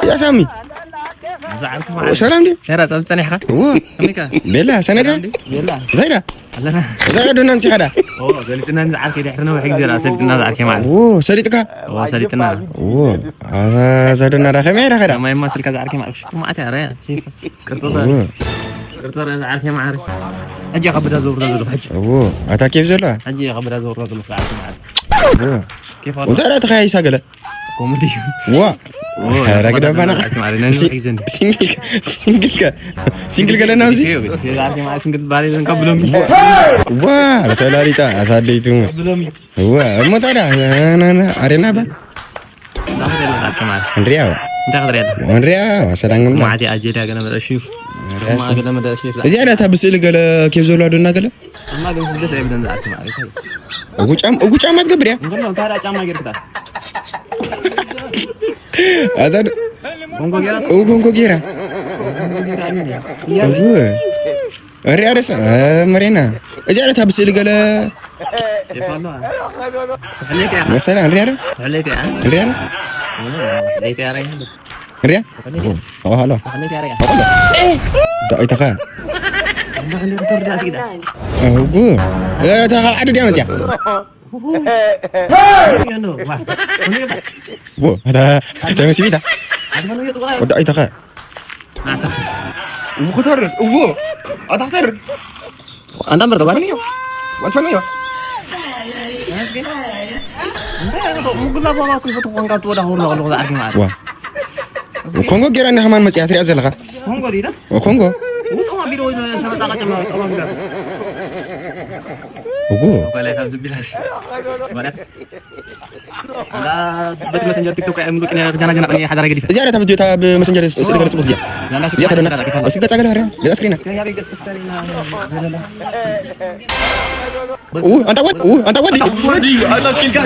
ያ ሳሚ፣ ብዛዕባ ሰላም ድዩ? ሄራ፣ ጸብ ጸኒሕካ? እዎ። ከመይ ከ? ቤላ፣ ሰነዳ? ሰላም ድዩ? ቤላ። ዛይዳ? ኣለና። ዛይዳ፣ ዶ ናምሲ ኸዳ? ኦ፣ ሰሊጥና ንዝዓርከ ድሕሪ ነዊሕ ግዜ ደኣ ሰሊጥና ዝዓርከ ማለት። እዎ፣ ሰሊጥካ? እዎ፣ ሰሊጥና። እዎ። ኣዛ ዶ ናዳ ከመይ ኢዳ ኸዳ? ከማይማ ስልካ ዝዓርከ ማለት። ሽኩ ማዕት እያ፣ ራያ። ቅርጾ እዎ። ቅርጾ ዝዓርከ ማለት። ሕጂ ከብዳ ዘውርዶ ዘሎ፣ ሕጂ። እዎ። ኣታ ኬፍ ዘሎ? ሕጂ ከብዳ ዘውርዶ ዘሎ፣ ዝዓርከ ማለት። እዎ። ኬፍ ኣሎ። እንታይ ደኣ ተኸያይሳ ገለ? ኮሜዲ። ዋ። ኦ፣ ረግዳ ባና። ማለት ናይ ነዊሕ ግዜ እንዲ። ሲንግል፣ ሲንግል ከ፣ ሲንግል ከ፣ ሲንግል ገለና ኣብዚ? ሲንግል ባሪ ዘንካ ብሎሚ። ዋ፣ ሰላሊጣ፣ ኣሳደይቱ። ብሎሚ። ዋ፣ እሞ ታዲያ፣ ና፣ ና፣ ና፣ ኣሬና ባ። እንዳኸደ ነው ማለት። እንድሪያ። እንዳኸደ ያለ። እንድሪያ፣ ሰላም ነው። ማዕዲ ኣጀዳ ገለ መጣ ሽፍ። ማ ገለ መጣ ሽፍ። እዚኣ ዳታ ብስእሊ ገለ ኬፍ ዘሎ ኣዶና ገለ? ጫማ ግን ደስ ኣይብለን ዝኣቱ ማለት እዩ። እጉ ጫም-፣ እጉ ጫማ ትገብር እያ? እንግዲህ ነው ታዲያ ጫማ ጌርክታ? ኣታ ድ-፣ ኮንጎ ጌራ? እጉ ኮንጎ ጌራ። ኮንጎ ጌራ እንዴ? እጉ። እሪያ ደስ፣ እ፣ መሬና። እዚኣ ዳታ ብስእሊ ገለ ይፋሉ። ሕሌት እያ። መሰላ፣ እንሪያ ዶ? ሕሌት እያ። እንሪያ ዶ? ሕሌት እያ። ሪያ? ተፈለየ? ኦ፣ ሃሎ። ተፈለየ ሪያ? ዳኢተኻ? እንዳ ክንዲ ክትወርዳ ትግዳ? እጉ። እታ ካብ ዓዲ ድያ መፅያ? ያኖ፣ ዋ። ዎ፣ እታ፣ እታ መስቢታ? ኣድመኑ የጥቁራ? ወዳኢተኻ? ናፈት። እዎ፣ ክተርር፣ እዎ። ኣታ ክተርር። ኣንዳም በርዶ ባል? ወጥፈንዮ። እንታይ ያገዶ? ሙግላ ባባ እኮ ይፈቱ ቋንቋ ትወዳ ሁሉ ሁሉ ዛዕዲ ማለት። ዋ። ኮንጎ ጌራ እና ከማን መጽያ ትሪያ ዘለኻ? ኮንጎ ዲዳ? ኮንጎ። ውቀማ ቢሮ ሰበጣ ቀጨማ ቀማ ቢሮ። እዎ። ወላ ካብ ዝቢላሽ። ማለት በቲ መሰንጀር ቲክቶክ ኣይ ምሉቅ ነ ጃና ጃና ቀኒ ሓዳራ ገዲፍ። እዚኣ ዳታ ብጆታ ብመሰንጀር ስእሊ ገለ ጽቡቅ እዚኣ። እዚኣ ተብጆ። ገጽ ኣስክሪና። ኡ፣ ኣንታ ወድ፣ ኡ፣ ኣንታ ወድ። ወዲ፣ ኣንታ ስኪልካ።